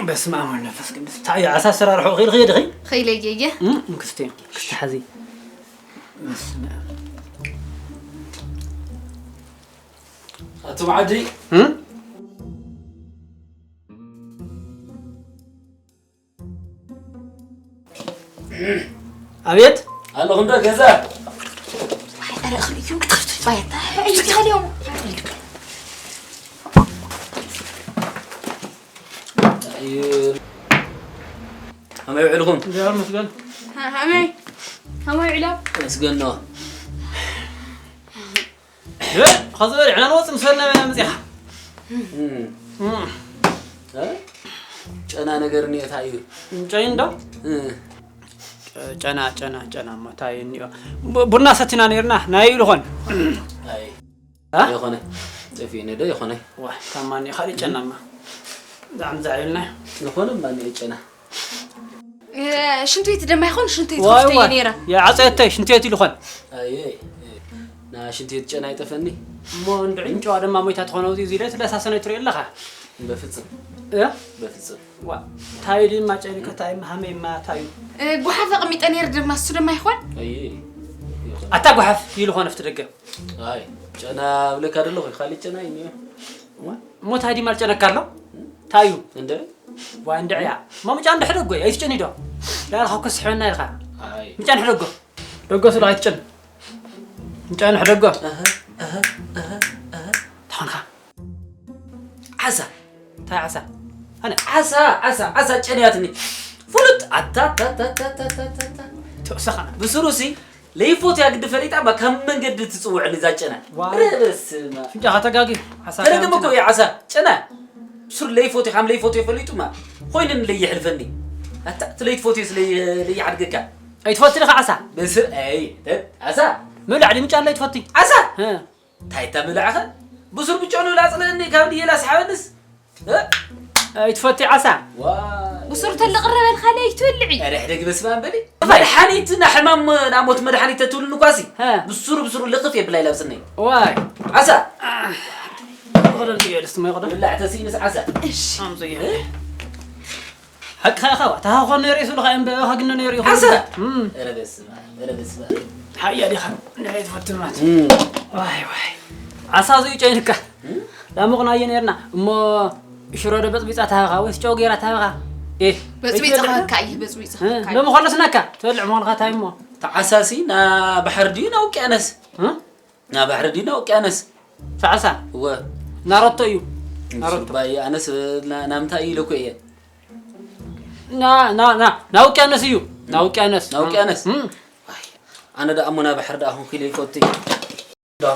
በስመ ኣብ ወወልድ ወመንፈስ ቅዱስ። እንታይ እዩ ዓሳ ኣሰራርሖ? ኺድ ኺድ ኺ? ኸይለ ጌጌ። እም፣ ክስቴ፣ ክስተ ሓዚ። በስመ ኣብ። ኣቱም ዓዲ። እም? ኣቤት። ኣለኹም ዶ ገዛ? ኣዩ፣ ከመይ ውዕልኹም? እግዚኣብሔር ይመስገን። ሃመይ ሃመይ ውዕሎ። መስገን ነው። እ፣ ኸዚ በሊዕና ንወፅእ ምስ በልና ኢና መፂኻ። እም። እም። እ? ጨና ነገር እኒኦ እንታይ እዩ? ጨይ እንዶ? እ። ጨና፣ ጨና፣ ጨና እሞ እንታይ እኒኦ? ቡ-፣ ቡና ሰቲና ነይርና፣ ናይ ኢሉ ኾን። ኣይ። እ? የኾነ። ጠፊእኒ ዶ የኾነ? ዋ፣ ታማኒ፣ ካልእ ጨናማ። ዛዕም ዛዕ ኢልና። ዝኾነ እማ እኒኦ ጨና። እ፣ ሽንት ቤት ደማ ይኾን? ሽንት ቤት ዋይ፣ ከፍተየ ዋይ። ነይረ። የዓፀየተይ ሽንት ቤት ኢሉ ኾን። ኣየ፣ ና ሽንት ቤት ጨና ይጠፈኒ። እሞ እንድዒ እንጨዋ ደማ ሞይታ ትኾነ፣ እዚ፣ እዚ ኢለ ትለሳሰነ ትሪኦ ኣለኻ? በፍጽም። እ? በፍጽም። ዋ፣ ታዩ ድማ ጨኒከ፣ ታዩ ሃመይ ማ ታዩ። እ፣ ጓሓፍ ኣቐሚጠ ነይረ ድማ፣ እሱ ደማ ይኾን? ኣየ፣ ይኾን። ኣታ ጓሓፍ ኢሉ ኾነ ኣብቲ ደገ። ኣይ፣ ጨና እብለካ ደለኹ፣ ካልእ ጨና እዩ እኒኦ። ዋ፣ እሞ ታይ ድማ ልጨነካ ኣሎ? ታዩ። እንደ? ዋ፣ እንድዕያ። እሞ ምጫ እንድሕደጎ እዩ፣ ኣይትጨኒ ዶ? ላልኻ እኮ ስሕበና ኢልካ። ኣይ። ምጫ እንድሕደጎ። ደጎ ስለ ኣይትጨን። ምጫ እንድሕደጎ። ኣሀ፣ ኣሀ፣ ኣሀ፣ ኣሀ። ተኾንካ። ዓሳ። እንታይ ዓሳ? ኣነ። ዓሳ፣ ዓሳ፣ ዓሳ ጨንያትኒ። ፍሉጥ። ኣታ፣ ኣታ፣ ኣታ። ተወሰኸና። ብስሩሲ ለይፎትያ ግዲ ፈሊጣ እማ ካብ መንገዲ ትጽውዕኒ እዛ ጨና። ዋው። ረ በስመ ኣብ። ፍንጫኻ ተጋጊ። ዓሳ ተረግም እኮ ካምትና። እየ ዓሳ። ጨና። ብሱር ለይፎትዮ፣ ከም ለይፎትዮ ፈሊጡ እማ። ኮይኑኒ ለይሕልፈኒ። ኣታ፣ እቲ ለይትፎትዮ ስለ ለይሓድገካ። ኣይትፈቲ ዲኻ ዓሳ? በስር፣ ኣይ፣ ተ-፣ ዓሳ። ምብላዕ ድዩ ምጫ ለይትፈቲ? ዓሳ። እ። እንታይ እታ ምብላዕኸ? ብሱር ብጨኑ ላጽለኒ፣ ካብ ንየላ ስሓበንስ። እ? ኣይትፈቲ ዓሳ? ዋይ። ብሱር ተልቕረበልካ ለይትብልዒ። ኧረ ሕደግ በስመ ኣብ በሊ። መድሓኒት ንሕማም ንኣሞት መድሓኒት ተትብሉኒ እኳሲ። ሀ። ብሱሩ ብሱሩ ልኽፍ የብላ ኢላ ብስነይ። ዋይ። ዓሳ። ብቕደል ድየ ልስቲ ማይ ቅደም። ብላዕ ተስኢንስ ዓሳ። እሺ። ኣምፅየ። እ? ሓቅኻ ኢኻ፣ እታ ሃኾ ነይሩ ይስብልኻ እዮም፣ ብኣኻ ግን ነይሩ ይኹን ዓሳ። ይብልካ። እም። ኧረ በስመ ኣብ፣ ኧረ በስመ ኣብ። ሓያ ዲኻ? ንዓይ ትፈትማት። እም። ዋይ፣ ዋይ። ዓሳ እዙይ ጨይንካ። እም? ዳሙቕናዮ ነይርና። እሞ ሽሮ ዶ በፅቢፃ ታሃኻ ወይስ ጨው ገይራ ታሃኻ? ኤህ፣ በፅቢፃ ኣይትበልዕ ዶ? ኸካ እየ፣ በፅቢፃ እ፣ ኸካ እየ። ሎሚ ከሎ ስናካ ትበልዕ ምዃንካ ታይ እሞ? ተዓሳሲ ና ባሕሪ ድዩ ና ውቅያኖስ? እ? ና ባሕሪ ድዩ ና ውቅያኖስ? ተዓሳ? እወ። ናሮቶ እዩ። ናሮቶ። ባይ ኣነስ ና-፣ ናምንታይ ኢለ እኮ እየ። ና-፣ ና-፣ ና-፣ ናውቅያኖስ እዩ። ናውቅያኖስ። ናውቅያኖስ? እም። ኣይ፣ ኣነ ደኣ እሞ ና ባሕሪ ደኣ ኹንኩ ኢለ ይፈቱ። ዳ።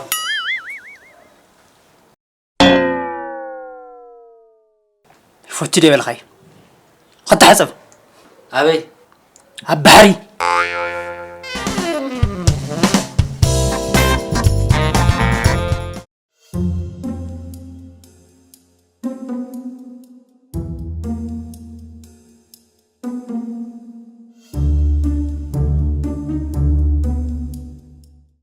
ይፈቱ ዶ ይበልኻይ? ኸተሓጸብ። ኣበይ? ኣብ ባሕሪ።